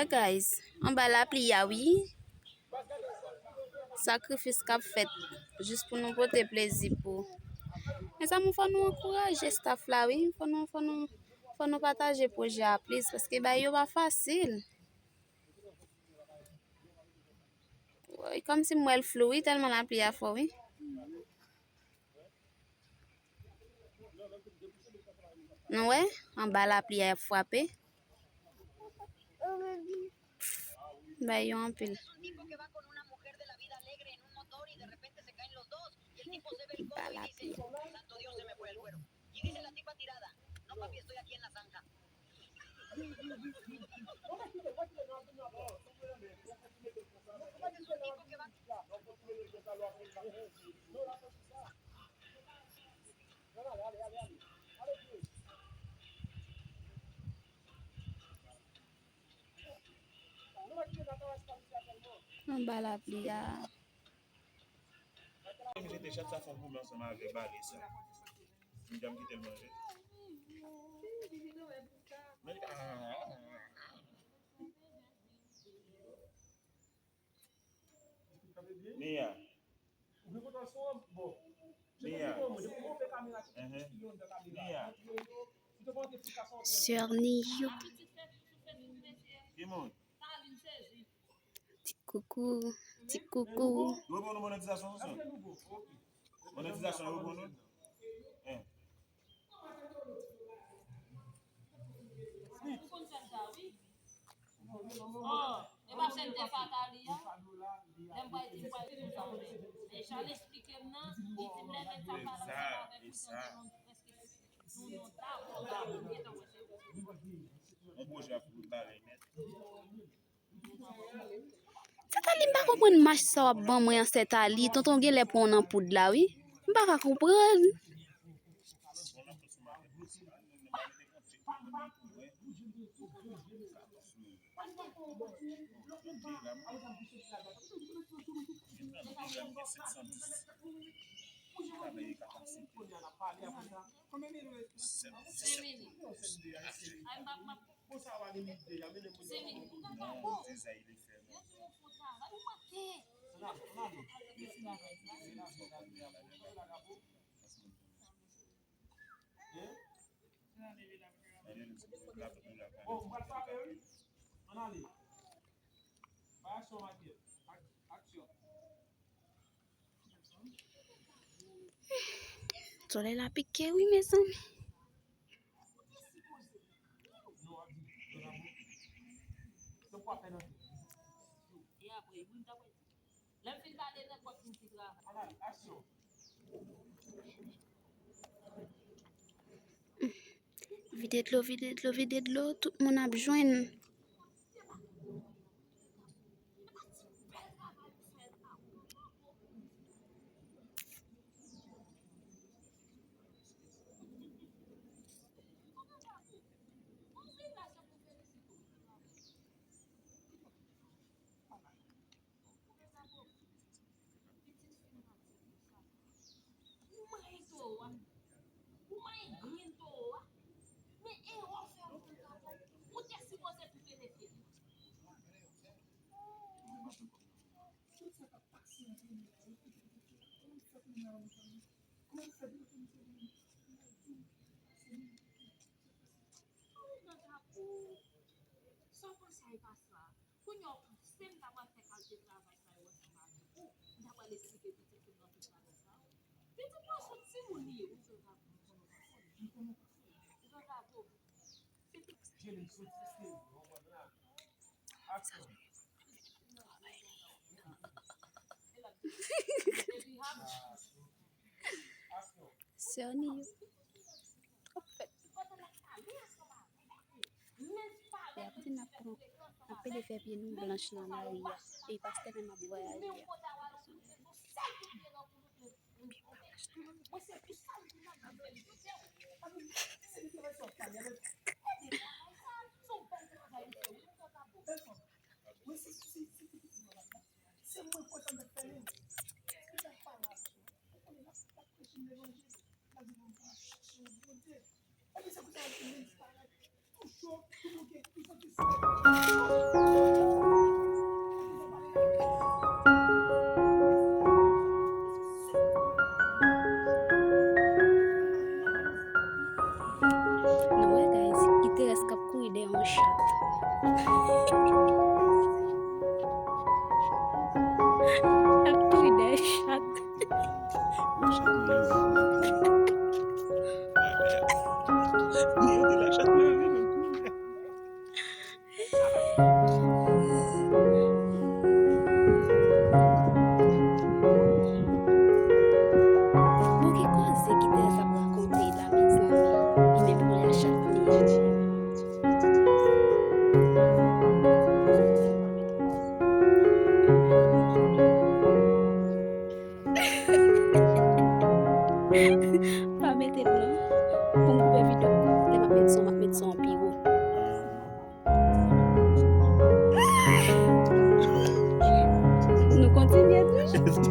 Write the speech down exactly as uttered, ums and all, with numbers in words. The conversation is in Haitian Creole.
Guys, anba lapli a wi. Sakrifis k ap fèt jis pou nou pote plezi pou. Mezanmi, fò nou ankouraje staff la wi. Fò nou, fò nou, fò nou pataje pwojè a please, paske bagay yo pa fasil. Woy, kòmsi m wè l flou wi, tèlman lapli a fò wi. Nou wè, anba lapli a y ap frape. Bay yo anpil. Anba lapli a. Anba lapli a. Mwen jete chat sa fon pou mwen ansanm avè bale sa. Medam kite l manje. Men li pa. Mia. Mia. Mia. Sè Niyou. Ti koukou, ti koukou. Yo reponn nou monetizasyon, sè. Monetizasyon, yo reponn nou. Hein. Ou konn sèl sa, wi. Oh, e pa sèl te fatali a. Lè m pral di, m pral di, m pral di. E Charles eksplike m nan, li di m lè nèg sa pale ansanm avèk ou, se yon prèske yon, yon tab, yon tab, ou gentan wè se ou. Yon pwojè pou talè nèt. Sètali, m pa konprann mach sa w ap ban mwen an, Sètali. Tonton genlè pran w nan poud la, wi. M pa ka konprann. Senk minit. Ay, m pa, m pa, Bon, sa va gen ide, ya mennen moun yo. Semi, ou pa bon. Yo di yon fo travay, ou manke. Ann ale, ann ale. Hein? Bon, m pral frape, wi. Ann ale. Bay aksyon, Matye. Ak-, aksyon. Solèy la pike wi, mezanmi. Vide dlo, vide dlo, vide dlo, tout moun ap jwenn. Ou manyen towo a. Ou manyen grenn towo a. Men erè w fè a konn kapon. Ou te sipoze tou pete fye li. Tout sa k ap pase antre nou la, yo kote nou te fè la. Kòman fè pou nou la, mezanmi? Kòman fè pou nou te fè la? Sa w panse a e pa sa? Kounye a, se m ta pral fè kalite travay sa yo ansanm avèk ou, m ta pral esplike pitit ou nan tout bagay sa yo. Pitit ou an sot timoun li ye, wi, se sa m konnen w pa konnen. M konnen w pa konnen. Se sa m konnen. Se tout. Jere m soti, se w konprann la. Aksyon. Sè Niyou. Twòp fèt. E ap di n ap pran, n ap pede fè pye nou blanch nan lari a. E pastè menm ap vwayaje a. Pa mete l non. Pou m koupe videyo, lè m ap met son, m ap met son pi wo. Nou kontinye tou.